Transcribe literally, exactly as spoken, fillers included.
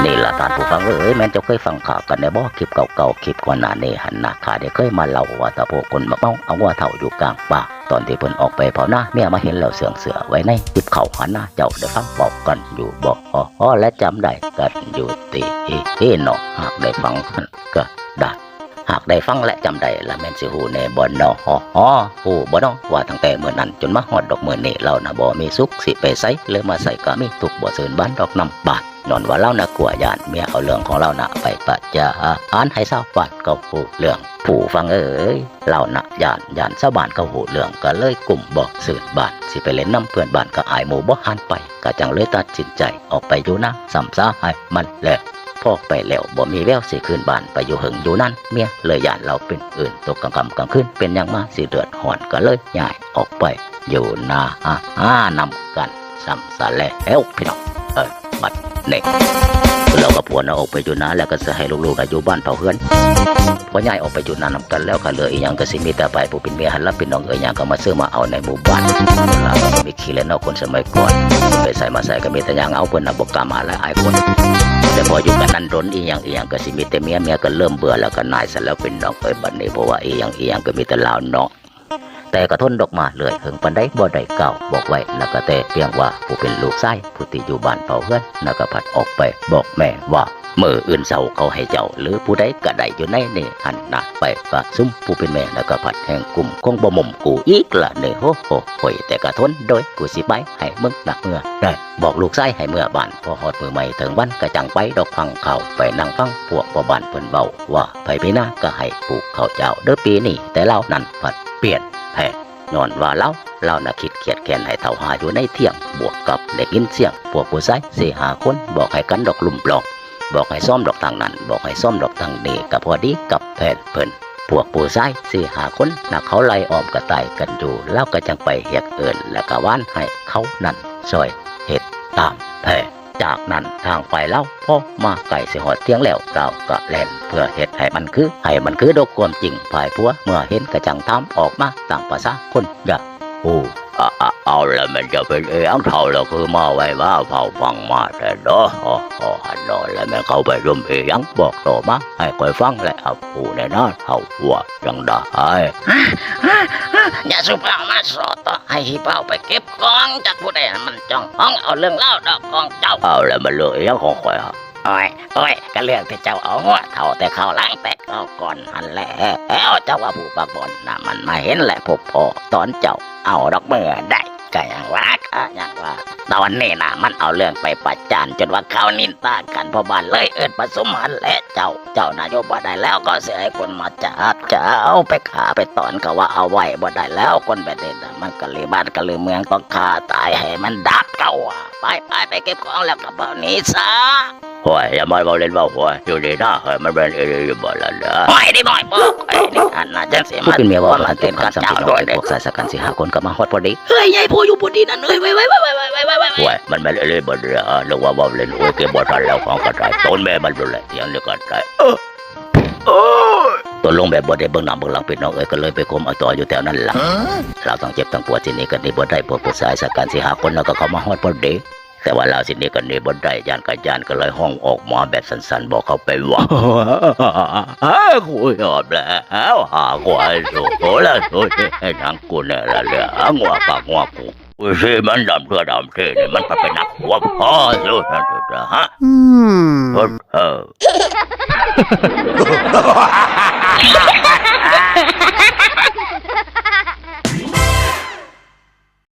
นี่ล่ะท่านผู้ฟังเอ้ย แม่นเจ้าเคยฟังข่าวกันแน่บ่ คลิปเก่าๆ คลิปก่อนหน้านี้หั้นนะ ข้าได้เคยมาเล่าว่าตะโพกคนมักเมาเอางัวเฒ่าอยู่กลางป่า ตอนที่เพิ่นออกไปเผานา เมียมาเห็นแล้วเสื่องเสื้อไว้ในคลิปเขาหั้นนะ เจ้าได้ฟังบอกกันอยู่บ่ อ๋อ และจำได้กันอยู่ติ เฮ้เนาะ หากได้ฟังหั้นก็ได้ หากได้ฟังและจำได้ละแม่นสิฮู้แน่บ่นอ ฮอ ฮู้บ่นอ ว่าตั้งแต่มื้อนั้นจนมาฮอดดอกมื้อนี้ ลาวนะบ่มีสุขสิไปไส หรือมาไสก็มีทุกข์บ่ซื่นบานดอกน้ำบาด ย้อนว่าลาวนะกลัวย้านเมียเอาเรื่องของลาวนะไปประจานให้ชาวบ้านเขาฮู้เรื่อง ผู้ฟังเอ้ย ลาวนะย้าน ย้านชาวบ้านเขาฮู้เรื่อง ก็เลยกุ้มบ่ซื่นบาน สิไปเล่นนำเพื่อนบ้านก็อายหมู่บ่หันไป ก็จั่งเลยตัดสินใจออกไปอยู่นาซ้ำซะให้มันแล้ว พอไปแล้วบ่มีแววสิคืนบ้านไปอยู่เหิงอยู่นาน เมียเลยย้านลาวเป็นอื่น ตกกลางค่ำกลางคืนเป็นหยังมาสิเดือดร้อน ก็เลยย้ายออกไปอยู่นา อ่า นำกันซ้ำซะแล้วพี่น้อง เออ บัดนี้ ลาวกับผัวนะออกไปอยู่นา แล้วก็สิให้ลูกๆนะอยู่บ้านเผาเฮือน พอย้ายออกไปอยู่นานำกันแล้วก็เหลืออีหยังก็สิมีแต่ไปผู้เป็นเมียหั้นละพี่น้องเอ้ย หยังก็มาซื้อมาเอาในหมู่บ้าน ลาวก็มีขี้เล่นเนาะคนสมัยก่อน ไปไสมาไสก็มีแต่ย่างเอา เพิ่นน่ะบ่กล้ามาหลายอายคน แต่พออยู่กันนั้นดนอีหยังอีหยังก็สิมีแต่เมีย เมียก็เริ่มเบื่อแล้วก็หน่ายซะแล้วพี่น้องเอ้ย บัดนี้เพราะว่าอีหยังอีหยังก็มีแต่ลาวเนาะ แต่ก็ทนดอกมาเรื่อย เหิงปานใดบ่ได้กล่าวบอกไว้ แล้วก็แต่เพียงว่าผู้เป็นลูกชายผู้ที่อยู่บ้านเผาเฮือน แล้วก็ผัดออกไปบอกแม่ว่า มื้ออื่นเช้าเขาให้เจ้า หรือผู้ใดก็ได้อยู่ในนี่หั้นนะ ไปประชุมผู้เป็นแม่ แล้วก็ผัดแห่งกุ้ม คงบ่หม่มกูอีกละนี่ โหโหโหย แต่ก็ทนโดยกูสิไปให้มึงนะเมื่อได้ บอกลูกชายให้เมื่อบ้าน พอฮอดมื้อใหม่เถิงวันก็จั่งไปดอก ฟังข่าวไปนั่งฟังพวกพ่อบ้านเพิ่นเว้าว่า ไผมีนาก็ให้ปลูกข้าวเจ้าเด้อปีนี้ แต่ลาวนั้นผัดเปลี่ยนแผน ย้อนว่าลาว ลาวน่ะคิดเคียดแค้นให้เฒ่าห่าอยู่ในเถียง บวกกับได้ยินเสียงพวกผู้ชายสี่ห้าคนบอกให้กันดอกลุ่มปลอก บอกให้ซ่อมดอกทางนั้น บอกให้ซ่อมดอกทางนี้ ก็พอดีกับแผนเพิ่น พวกผู้ชายสี่ห้าคนน่ะเขาไล่อ้อมกระต่ายกันอยู่ ลาวก็จั่งไปเรียกเอิ้น แล้วก็วานให้เขานั้นซ่อยเฮ็ดตามแผน จากนั้นทางฝ่ายลาวพอมาใกล้สิฮอดเถียงแล้ว ลาวก็แล่นเพื่อเฮ็ดให้มันคือ ให้มันคือดอกความจริง ฝ่ายผัวเมื่อเห็นก็จั่งถามออกมาตามประสาคนอยากฮู้ อะ อะ เอาละแม่นจะเป็นอีหยังเฒ่าแล้วคือมาไวว่าเฝ้าฟังมาแต่เนาะ ฮอ ฮอ หันนอนแล้วแม่นเขาไปร่วมอีหยังบอกต่อมาให้ข้อยฟังและเอาฮู้แน่นะเฒ่าว่าจั่งใด อย่าสุเปามาสอต่อให้ฮีเปาไปเก็บของจากผู้ใดมันจ้องห้องเอาเรื่องเล่าดอกของเจ้า เอาแล้วมันเรื่องอีหยังของข้อยฮะ โอ้ย โอ้ย ก็เรื่องที่เจ้าเอางัวเฒ่าแต่เข้าหลังแต่เข้าก่อนหั้นแหละ แล้วเจ้าว่าผู้ปากบอนน่ะมันมาเห็นและพบพ้อตอนเจ้าเอาดอกเมื่อได้ ก็ยังว่า ก็ยังว่า ตอนนี้น่ะมันเอาเรื่องไปประจานจนว่าเขานินทากันพ่อบ้านเลยเอิ้นประชุมหั้นแหละ เจ้า เจ้าน่ะอยู่บ่ได้แล้วก็สิให้คนมาจับ จะเอาไปฆ่าไปตอนก็ว่าเอาไว้บ่ได้แล้ว คนแบบนี้น่ะมันก็ลือบ้านก็ลือเมือง ต้องฆ่าตายให้มันดับเจ้าอะ ไป ไป ไปเก็บของแล้วก็เบาหนีซะ โอ้ย อย่ามาเว้าเล่นเว้าหัว อยู่ดีนะ เฮ้ย มันเป็นอีหลีอยู่บ่ล่ะเด้อ โอ้ย ได้บ่อยบ่ โอ้ย นี่อันน่ะจังสิมา ผู้เป็นเมียเว้า ว่ามันเป็นคำสั่งพี่น้อง พวกสายสกันสี่ห้าคนก็มาฮอดพอดี เฮ้ย ยายผู้อยู่บนดินนั่น เอ้ย ไว้ ไว้ ไว้ ไว้ ไว้ ไว้ ไว้ โอ้ย มันเป็นอีหลีบ่เด้อ นึกว่าเว้าเล่น โอ้ย เก็บบ่ทันแล้วของก็ได้ ต้นแม่มันดูแลเสียงเดียวกันได้ เออ โอ้ย ตกลงแบบบ่ได้เบิ่งหน้าเบิ่งหลังพี่น้องเอ้ย ก็เลยไปคมเอาต่ออยู่แถวนั้นล่ะ ฮะ ลาวทั้งเจ็บทั้งปวด ทีนี้ก็หนีบ่ได้ พวกผู้ชายสกันสี่ห้าคนแล้วก็เข้ามาฮอดพอดี แต่ว่าลาวทีนี้ก็หนีบ่ได้ ย้านก็ย้าน ก็เลยฮ้องออกมาแบบสั่นๆ บอกเขาไปว่า กูยอมแล้ว หากูให้สุดแล้ว สุดที่ให้หนังกูเนี่ยละเหลือ งัวปากงัวกู กูสิมันดำเทื่อดำทีนี่มันไปเป็นนักหัวพ่ออยู่นั่นเถอะฮะ อืม เออ